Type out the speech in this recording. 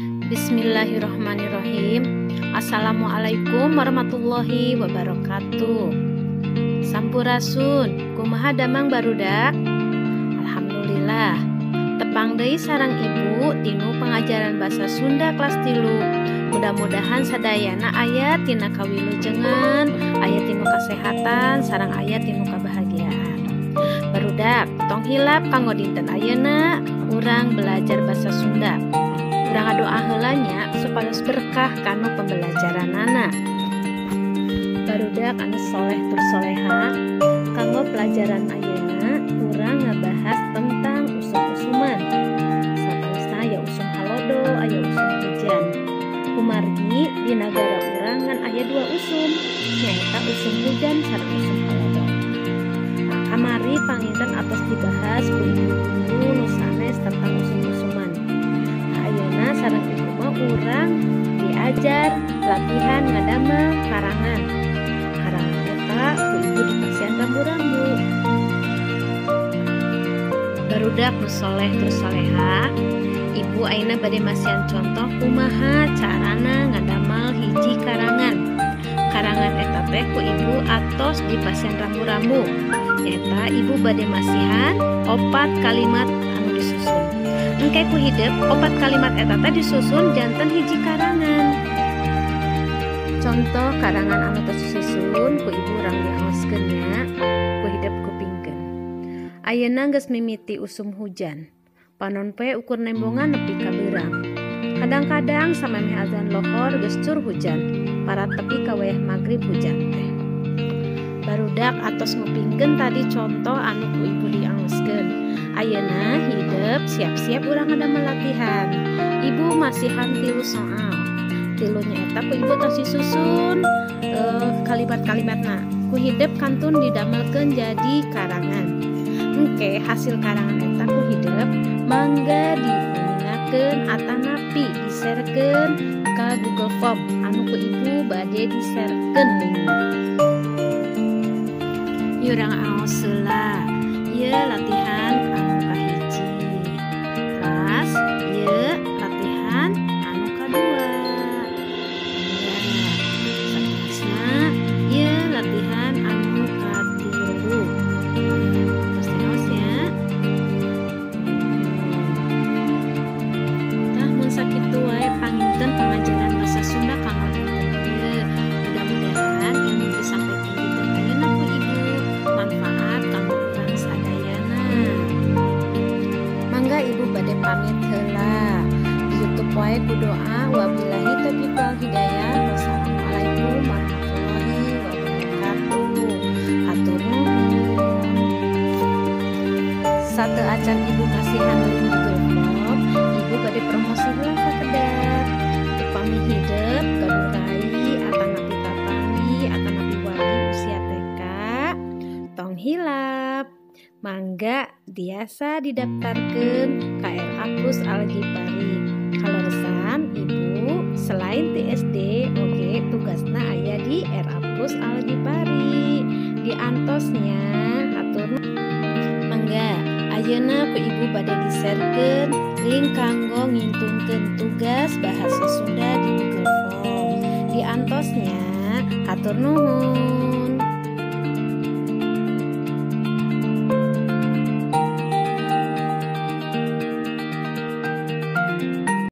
Bismillahirrahmanirrahim. Assalamualaikum warahmatullahi wabarakatuh. Sampurasun, kumaha damang barudak? Alhamdulillah. Tepang deui sareng ibu dinu pengajaran bahasa Sunda kelas 3. Mudah-mudahan sadayana aya tina kawilujengan, aya tinu kasehatan, sareng aya tinu kabahagiaan. Barudak, tong hilap kanggo dinten ayeuna urang belajar bahasa Sunda. Urang ngadoa heula nya supados berkah kanu pembelajaranana. Barudak anu soleh tur soleha, kanggo pelajaran ayeuna urang ngabahas tentang usum-usuman. Satalesna aya usum halodo, aya usum hujan. Kumargi di nagara urang ngan aya dua usum, nyaeta usum hujan sareng usum halodo. Nah, kamari panginten atos dibahas ku ibu guru nu sanes tentang usum-usuman. Nah, ayeuna sareng ibu mah urang diajar latihan ngadamel karangan. Karangan eta ku ibu dipasihan rambu-rambu. Barudak nu soleh tur soleha, ibu ayeuna bade masihan contoh kumaha carana ngadamel hiji karangan. Karangan eta teh ku ibu atos dipasihan rambu-rambu. Eta ibu bade masihan 4 kalimat anu disusun. Engke ku hidep 4 kalimat eta teh disusun janten hiji karangan. Contoh karangan anu tos disusun ku ibu urang diaoskeun nya, ku hidep kupingkeun. Ayeuna geus mimiti usum hujan. Panon poe ukur nembongan nepi ka beurang. Kadang-kadang samemeh azan lohor geus cur hujan, parat tepi ka wayah magrib hujan teh. Barudak atos ngupingkeun tadi contoh anu ku ibu diaoskeun. Ayeuna hidep siap-siap urang ngadamel latihan. Ibu masihan 3 soal. Tilunya eta ku ibu tos disusun kalimat-kalimatna. Ku hidep kantun didamelkeun jadi karangan. Engke hasil karangan eta ku hidep mangga diuningakeun atanapi diserkeun ka Google Form anu ku ibu bade diserkeun linkna. Urang aos heula. Ieu latihan anu kahiji. Teras ieu latihan anu kadua. Saterusna ieu latihan anu katilu. Terus diaos ya. Tah mun sakitu wae panginten pangajaran bahasa Sunda kanggo dinten ieu. Mudah-mudahan ilmu disampaikan dinten ayeuna ku ibu manfaat kanggo urang sadayana. Mangga ibu bade pamit heula. Di YouTube wae ku doa wabillahi taufiq wal hidayah. Wassalamualaikum warahmatullahi wabarakatuh. Hatur nuhun. Satu acan ibu kasihan link Google Form, ibu bade promosi heula sakedap. Upami hidep gaduh rai atanapi tatanggi atanapi wargi usia TK, tong hilap. Mangga biasa didaftarkeun ka RA Plus Al-Ghifari. Kaleresan ibu selain ti SD oge tugasna aya di RA Plus Al-Ghifari. Diantosnya hatur. Mangga ayeuna ku ibu bade diserkeun link kanggo ngintunkeun tugas bahasa Sunda di Google Form. Diantosnya hatur nuhun.